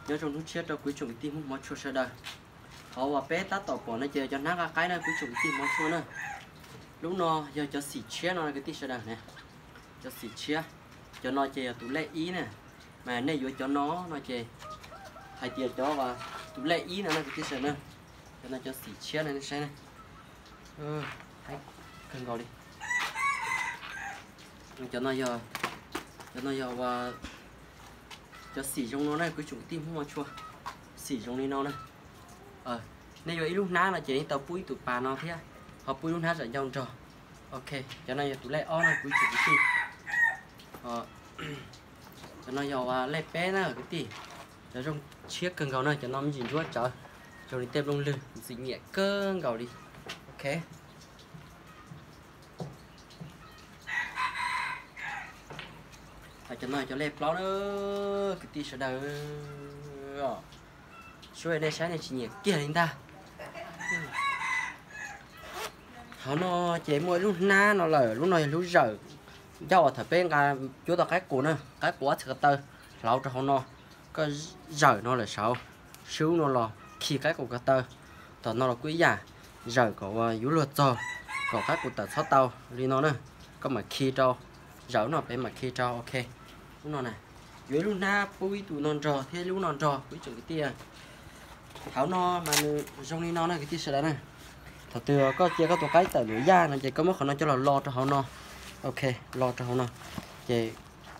Nyob zoo hnub tshiab rau kuv ib tsoom kwv tij Hmoob hmov tshua sawv daws. Qhov uas peb tab tom pom no ces yog cov hnab qab qaib na kuv ib tsoom kwv tij hmov tshua na. Lub no yog cov xim tshiab no kwv tij sawv daws na. Cov xim tshiab, cov no ces yog tus lej ib na. Mas nej yuav cov no no ces hais tias cov uas tus lej ib no na kwv tij sawv daws na. Cov no cov xim tshiab no nej saib na. Kawg nkaus li. Cov no yog, cov no yog uas cov xim zoo no na kuv ib tsoom kwv tij Hmoob hmov tshua. Xim zoo li no na. Nej yuav ib lub hnab no ces yeej tau pub ib tug pas no thiab, ho pub ib lub hnab zam ncauj nrog. Ok, cov no yog tus lej ob no kuv ib tsoom kwv tij. Cov no yog uas lej peb na kwv tij. Cov zoo tshiab kawg nkaus na, cov no me ntsis ntsuab tsawv, zoo li tej nplooj lwg ntxim nyiam kawg nkaus li. Ok. Cov no cov lej plaub na kwv tij sawv daws. Sub nej saib nej tsis nyiam kiag li ntag. Hauv no ces muaj ib lub hnab no lawm, lub no yog lub zawm ncauj uas thaum peb nqa cuab tau qaib qus na, qaib qus ob txhais ko taw hlauv rau hauv no, koj zawm no lawm saud, sub no los khi qaib qus ko taw. Tom no los kuj ib yam, zawm kom uas yuav luag txog, kom qaib qus tawm txhob tau li no na, koj mam khi rau, zawm no peb mam khi rau, ok. Lub no na, yuav ib lub hnab pub ib tug no nrog thiab lub no nrog kuv ib tsoom kwv tij. Hauv no mas nws zoo li no na kwv tij sawv daws na. Thaum twg koj cia koj tus qaib tawm ntuam yaj no ces koj muab qhov no coj los lo rau hauv no. Ok, lo rau hauv no, ces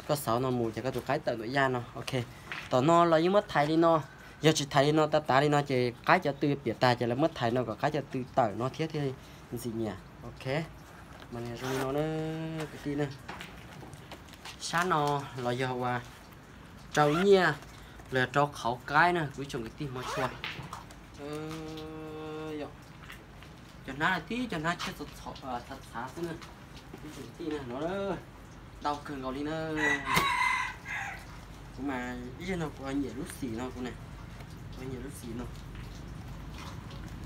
koj xauv no mus ces koj tus qaib tawm ntuam yaj no. Ok, tom no los yeej muab thaiv li no. Yog tsis thaiv li no, tav tav li no ces qaib cov tw piam tag ces lawv muab thaiv no kom qaib cov tw tawm no thiab thiaj li ntxim nyiam. Ok, mas zoo li no na kwv tij na. Sab no los yog uas rau nyiaj los yog rau qhauv qaib na kuv ib tsoom kwv tij hmov tshua. Cov hnab tib cov hnab tshiab txhav txhav xwb na, ib tsoom kwv tij na no. Ntau kawg nkaus li na. Kuv mas ib zaug no kuv ho nyiam lub xim no kuv na, kuv nyiam lub xim no.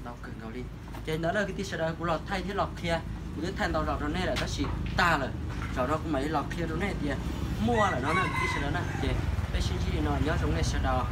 Ntau kawg nkaus li. Ces ntawd na kwv tij sawv daws kuv los thaij thiab los qhia, kuv twb thaij ntau zaus rau nej lawm tab sis tag lawm. Zaum no kuv mam li los qhia rau nej tias muaj lawm no na kwv tij sawv daws na. Ces peb sib ntsib li no, nyob zoo nej sawv daws.